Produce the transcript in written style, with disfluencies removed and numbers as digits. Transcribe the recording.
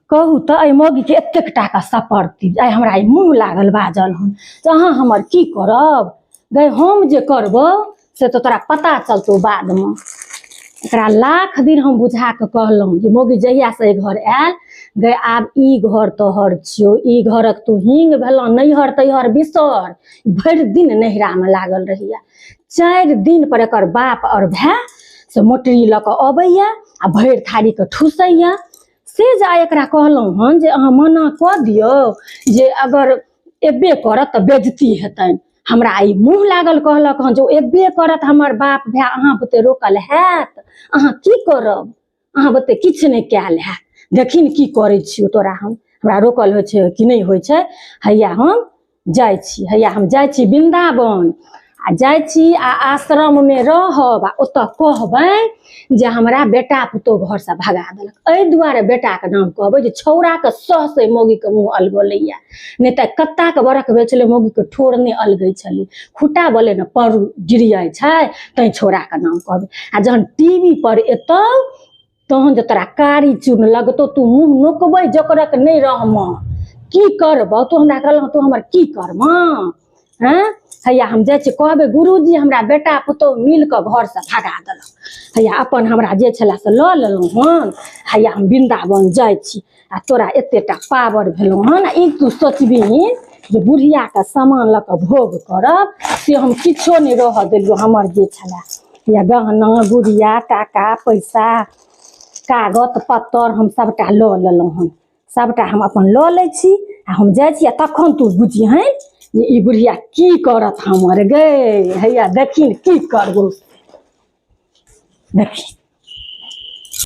कहू तऽ एहि मौगीके एतेक टाका सपरती, आइ हमरा ई मुँह लागल बाजल हन जे अहाँ हमर की करब गै, हम जे करबौ से तऽ तोरा पता चलतौ बादमे। एकरा लाख दिन हम बुझा कऽ कहलहुँ जे मौगी जहियासँ एहि घर आयल गै, आब ई घर तोहर छियौ, ई घरक तू हींग भेलह, नैहर तैहर बिसर। भरि दिन नैहरामे लागल रहैया। 4 दिन पर एकर बाप आओर भाय से मोटरी लऽ कऽ अबैया आ भरि थारीके ठूसैया। से जे आइ एकरा कहलहुँ हन जे अहाँ मना कऽ दियौ जे अगर एबे करत तऽ बेजती हेतनि। हमरा ई मुँह लागल कहलक हन जे ओ एबे करत हमर बाप भाय, अहाँ बुते रोकल हैत? अहाँ की करब? अहाँ बुते किछु नहि कयल हैत। देखी ने की करै छियौ तोरा हम, हमरा रोकल होइ छै कि नहि होइ छै। हैया हम जाइ छी, हैया हम जाइ छी वृन्दावन आ जाइ छी आ आश्रममे रहब आ ओतऽ कहबै जे हमरा बेटा पुतोह घरसँ भगा देलक। एहि दुआरे बेटाके नाम कहबै जे छौड़ाके सहसँ मौगीके मुँह अलगलैया, नहि तऽ कत्ताके बरख भेल छलै मौगीके ठोर नहि अलगै छलै, खुट्टा बले ने पर गिरियाइ छै, तैँ छौड़ाके नाम कहबै। आ जहन टीवी पर एतौ तहन जे तोरा कारी चूर्ण लगतौ, तू मुँह नोकबै जोकरक नहि रहमह। की करबह तू हमरा कहलह, तू हमर की करबह? हँ, हैया हम जाइ छी कहबै गुरुजी हमरा बेटा पुतोह मिल कऽ घरसँ भगा देलक। हैया अपन हमरा जे छलै से लऽ लेलहुँ हन, हैया हम वृन्दावन जाइ छी आ तोरा एतेटा पावर भेलौ हन आ ई तू सोचबिही जे बुढ़ियाके सामान लऽ कऽ भोग करब, से हम किछो नहि रहऽ देलियौ। हमर जे छलै या गहना गुड़िया टाका पैसा कागज पत्तर हम सबटा लऽ लेलहुँ हन, सबटा हम अपन लऽ लै छी आ हम जाइ छी आ तखन तू बुझिहैन जे ई बुढ़िया की करत हमर गै। हैया देखी की करबौ, देखी।